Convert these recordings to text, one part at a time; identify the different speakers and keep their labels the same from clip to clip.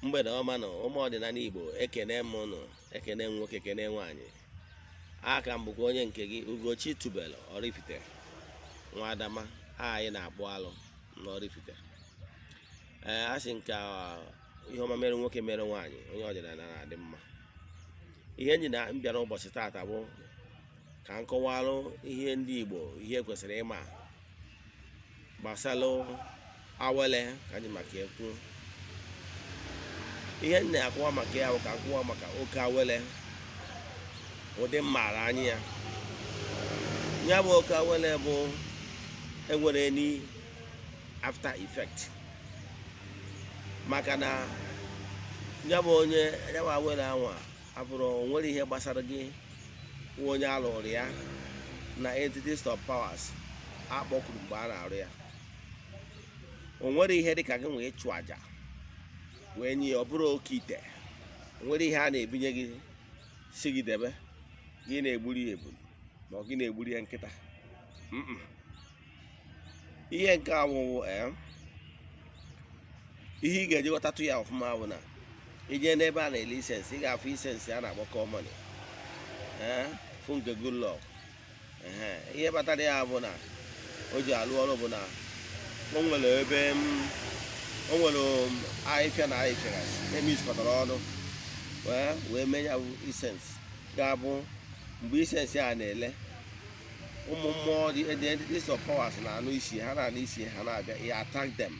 Speaker 1: Mgbede ọma nụ, ụmụ ọdịnala Igbo. Ekene m ụnụ, ekene m nwoke, ekene nwaanyị. Aka m bụkwa onye nke gị, Ugochi Tubelu Oraifite, nwa Adama anyị na-akpụ alụ n'Oraifite. Ee, a sị nke ihe ọma mere nwoke, mere nwaanyị, onye ọdịnala na-adị mma. Ihe nji na m bịara ụbọchị taata bụ ka m kọwalụ ihe ndị Igbo, ihe kwesịrị ịma gbasalụ awele ka anyị maka ekwu. Ihe m na-akọwa maka ya bụ ka m kọwa maka oke awele, ụdị mmaara anyị ya. Ya bụ oke awele bụ enwere any after effect, maka na ya bụ onye ya bụ awele anwa abụrụ onwere ihe gbasara gị nwa onye alụrụ ya na entities of powers akpọkwuru mgbe a na-arụ ya. O nwere ihe dịka gị nwee ịchụ àjà wee nye ya. Ọ bụrụ oke ite, o nwere ihe a na-ebinye gị si gị debe, gị na-egburu ya ebulu ma ọ gị na-egburu ya nkịta. Ihe nke awụwụ ee, ihe ị ga-eji ghọtatụ ya ọfụma bụ na ije n'ebe a na-ele incense, ị ga-afụ incense a na-akpọ common, ee, fụ nke good luck. Ee, ihe kpatara ya bụ na o ji alụ ọrụ bụ na o nwere ebe o nwere ahịfịa na ahịfịa gasị emixkọtara ọnụ wee mee ya bụ incense. Ga-abụ mgbe incense a na-ele, ụmụ mmụọ, the entities of powers na-anụ isi ha, na-anụ isi ha, na-abịa ya attract them,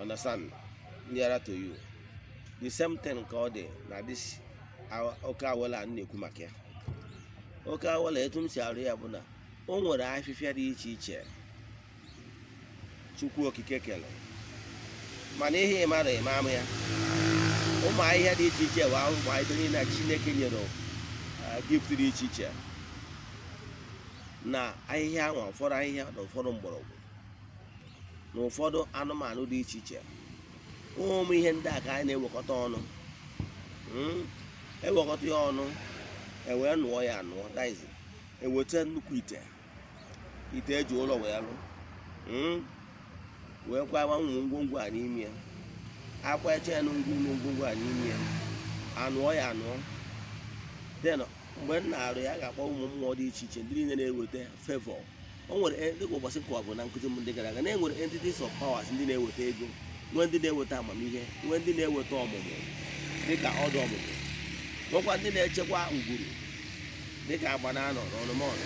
Speaker 1: understand, nearer to you. The same thing ka ọ dị na this oke awele a na-ekwu maka ya. Oke awele, etu m si arụ ya bụ na o nwere afịfịa dị iche iche Chukwu Okike kere, mana ihe ị mara eme ama ya, ụmụ ahịhịa dị iche iche bụ ụmụ ahịhịa niile na Chineke nyere gift dị iche iche na ahịhịa anwa, ụfọdụ ahịhịa na ụfọdụ mgbọrọgwụ na ụfọdụ anụmanụ dị iche iche. Ụmụ ihe ndị a ka anyị na-ewekọta ọnụ, ewekọta ya ọnụ, ewee nụọ ya anụọ, that is, eweta nnukwu ite, ite eji ụlọ wee lụ, wee kwa ụmụ ngwongwo a n'ime ya, akwa eche ya ngwongwo ngwongwo a n'ime ya, anụọ ya anụọ. Then mgbe m na-arụ ya, a ga-akpọ ụmụ mmụọ dị iche iche, ndị niile na-eweta favor. O nwere, dịka ụbọchị nkụwa bụ na nkụzi m ndị gara aga, na enwere entities of powers ndị na-eweta ego, nwee ndị na-eweta amamihe, nwee ndị na-eweta ọmụmụ dịka ọdụ ọmụmụ, nwekwa ndị na-echekwa ngwuru dịka agba na anọ n'ọnụmọnụ.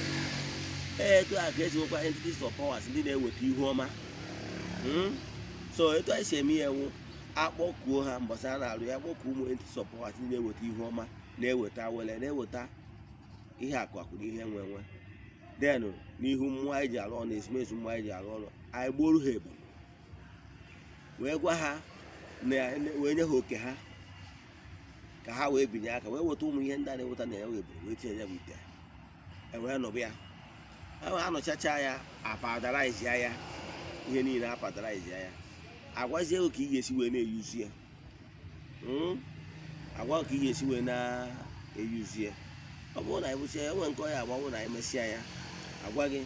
Speaker 1: Etu a ka esi nwekwa entities of powers ndị na-eweta ihu ọma. So etu anyị si eme ya ewu, akpọkuo ha mbọsị a na-arụ ya, akpọkuo ụmụ entities of powers ndị na-eweta ihu ọma, na-eweta awele, na-eweta ihe akụ akụ na ihe nwe nwe. Then n'ihu mmụọ anyị ji arụ ọrụ na ezumezu mmụọ anyị ji arụ ọrụ, anyị gbuoro ha ebu wee gwa ha na wee nye ha oke ha ka ha wee binye aka wee weta ụmụ ihe ndị a na-eweta na ya wee buru wee tinye ya bụ ite, e wee nọbụ ya ahụ, anọchacha ya, apowderize ya, ihe niile apowderize ya, agwazie ka ị ga-esi wee na-eyuzu ya. Agwa ka ị ga-esi wee na-eyuzu ya. Ọ bụrụ na ebụcha ya, enwe nke ọ ya agba. Ọ bụrụ na emesịa ya, agwa gị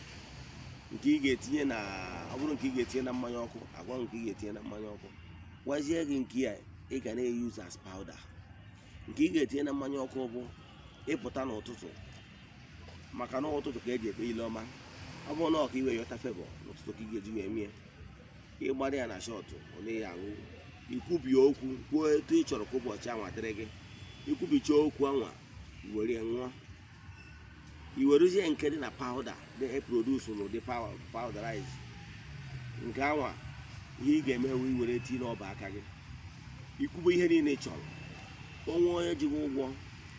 Speaker 1: nke ị ga-etinye na, ọ bụrụ nke ị ga-etinye na mmanya ọkụ, agwa nke ị ga-etinye na mmanya ọkụ, gwazie gị nke ya ị ga na-eyuzu as powder. Nke ị ga-etinye na mmanya ọkụ bụ ịpụta n'ụtụtụ, maka na ụtụtụ ka eji ekpe ile ọma. Ọ bụrụ na ọ ka iwe yọta favour n'ụtụtụ ka ị ga-eji wee mie, ịgbara ya na shot, ọ naghị aṅụ, ikwubie okwu, kwuo etu ị chọrọ ka ụbọchị anwa dịrị gị. Ikwubicha okwu anwa, were ṅụọ. I werezie nke dị na powder dị eproduce n'ụdị powderize nke anwa, ihe ị ga-eme wụ iwere tii n'ọba aka gị, ikwube ihe niile ị chọrọ. Onwe onye ji gị ụgwọ,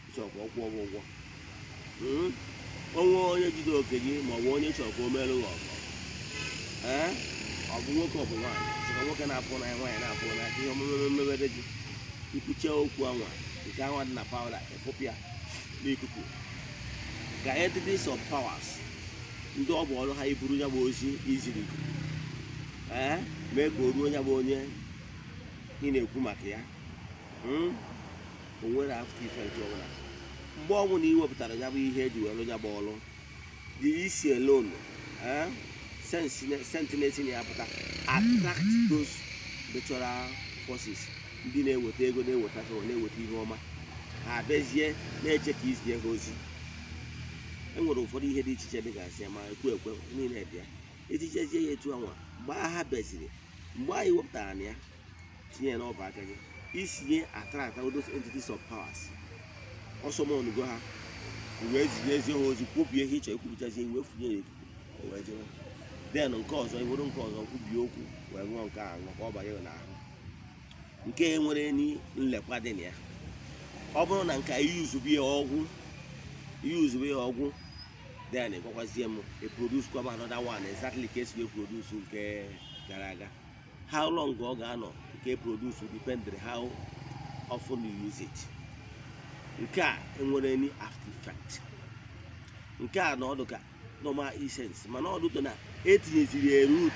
Speaker 1: ị chọrọ ka ọ kwụọ gị ụgwọ. Onwe onye jide oke gị, ma ọ bụ onye chọrọ ka o merụ gị ọgọ, ee, ọ bụ nwoke, ọ bụ nwaanyị, sị ka nwoke na-afụ n'anya, nwaanyị na-afụ n'anya, ka ihe omume mmewere gị, ikwuchie okwu anwa, nke anwa dị na powder, efopịa n'ikuku ka entities of powers ndị ọ bụ ọrụ ha iburu ya bụ ozi iziri ikuku, ee, mee ka o ruo ya bụ onye ị na-ekwu maka ya. O nwere after effect ọbụla. Mgbe ọbụla ị wepụtara ya bụ ihe eji wee rụ ya bụ ọrụ, the isi alone, eh, scent na-esi na ya pụta attract those natural forces. Ndị na-eweta ego, na-eweta favour, na-eweta ihe ọma, ha abịazie na-eche ka izie ha ozi. E nwere ụfọdụ ihe dị iche iche dịgasị ya, ma ekwe ekwe niile dị ya. Etichezie ya etu anwa, mgbe ha bịaziri, mgbe anyị wepụtara na ya, tinye ya n'ọba aka gị, isinye attract those entities of powers ọsọmọnugo ha, wee zinyezie ha ozi, kwubie ihe ịchọ ikwubichazie, wee funye ya ikuku, o wee jebe. Then nke ọzọ, iwere nke ọzọ kwubie okwu, wee ṅụọ nke a ṅụọ ka ọ banye n'ahụ. Nke nwere ni nlekwa dị na ya. Ọ bụrụ na nke a iyuzube ya ọgwụ, iyuzube ya ọgwụ, then gwakwazie m, e produce kwa m another one exactly ka esi wee produce nke gara aga. How long ọ ga-anọ nke produce depend how often you use it. Nke a enwere any after effect. Nke a na ọdụ ka normal incense, mana ọdụ na etinyeziri ya root,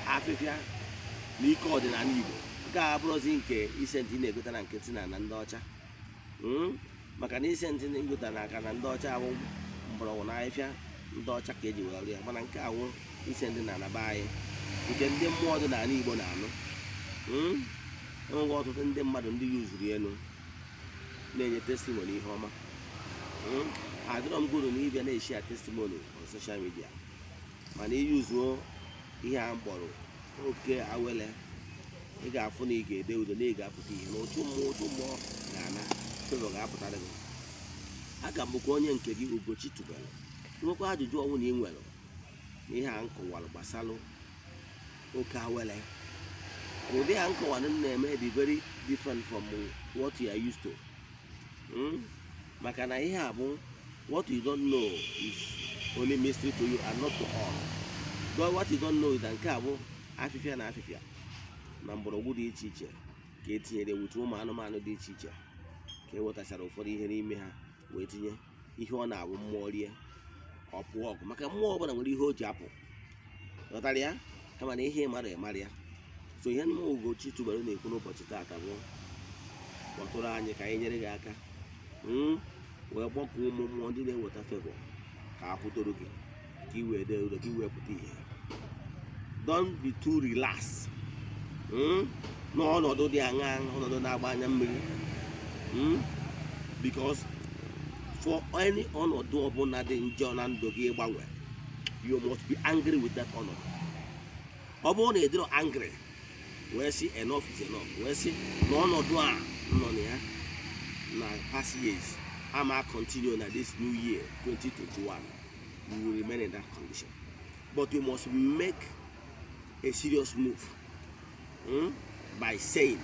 Speaker 1: afịfịa na ike ọdịnala Igbo. Nke a abụrụzi nke incense ị na-egota na nkịtị na ndị ọcha. Maka na incense na-egota na aka na ndị ọcha awụ mgbọrọgwụ na ahịfịa ndị ọcha ka eji wee rụọ ya, mana nke awụ incense na anaba anyị, nke ndị mmụọ dị n'ala Igbo na-anụ. Enweghị ọtụtụ ndị mmadụ ndị yuzuru elu na-enye testimony ihe ọma. Adịrọ m guru na ịbịa na-eshi ya testimony on social media, mana iyuzuo ihe a mkpọrọ oke awele, ị ga-afụ na ị ga-ede udo, na ị ga-apụta ihe na otu mmụọ, otu mmụọ ga-ana, favour ga-apụtara gị. Aka m bụkwa onye nke gị, Ugochi Tubelu. Nwekwa ajụjụ ọnwụ na ị nwere na ihe a nkọwara gbasalụ oke awele, ụdị a nkọwara m na-eme dị very different from what you are used to. Maka na ihe a bụ what you don't know is only mystery to you and not to all. But what you don't know is that nke a bụ afịfịa na afịfịa na mgbọrọgwụ dị iche iche ka e tinyere wutu ụmụ anụmanụ dị iche iche, ka e wetachara ụfọdụ ihe n'ime ha wee tinye ihe ọ na-abụ mmụọ rie, ọ pụọ ọgụ. Maka mmụọ ọbụla nwere ihe o ji apụ, ghọtara ya, kama na ihe ịmara ịmara ya. So ihe mmụọ Ugochi Tubelu na-ekwu n'ụbọchị taata bụ kpọtụrụ anyị ka anyị nyere gị aka, wee kpọkuo ụmụ mmụọ ndị na-eweta favour ka a kwụdoro gị, ka ị wee dee udo, ka ị wee pụta ihe. Don't be too relaxed n'ọnọdụ dị aṅaa, ọnọdụ na-agba anya mmiri, Because for any ọnọdụ ọbụla dị njọ na ndụ gị gbanwe, you must be angry with that ọnọdụ. Ọ bụrụ na ị dịrọ angry wee sị enough is enough, wee sị na ọnọdụ a nọ na ya na past years ama continue na this new year 2021, you will remain in that condition. But you must make a serious move, by saying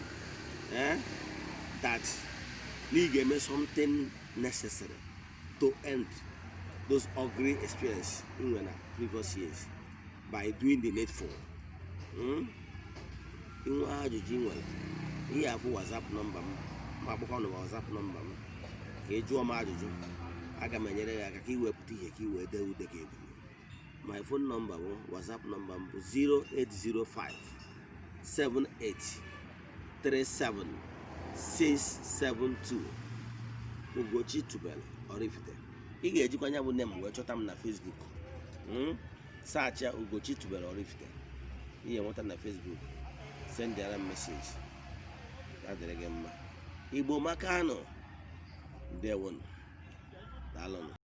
Speaker 1: that na ị ga-eme something necessary to end those ugly experience ị nwere na previous years by doing the needful. Inwe ajụjụ ị nwere, ihe afụ WhatsApp nọmba m, ma akpọkwa na WhatsApp nọmba m ka ị jụọ m ajụjụ, aga m enyere gị aka ka ị wepụta ihe, ka ị wee dee ude gị ebulu. My phone number bụ, WhatsApp nọmba m bụ 0805 78 37 672. Ugochi Tubelu Oraifite. Ị ga-ejikwa anya bụ name wee chọta m na Facebook. Search ya Ugochi Tubelu Oraifite, ị ga-enweta na Facebook. Sendịara m message. Ya dịrị gị mma. Igbo makanụ, ndewonụ, daalụnụ.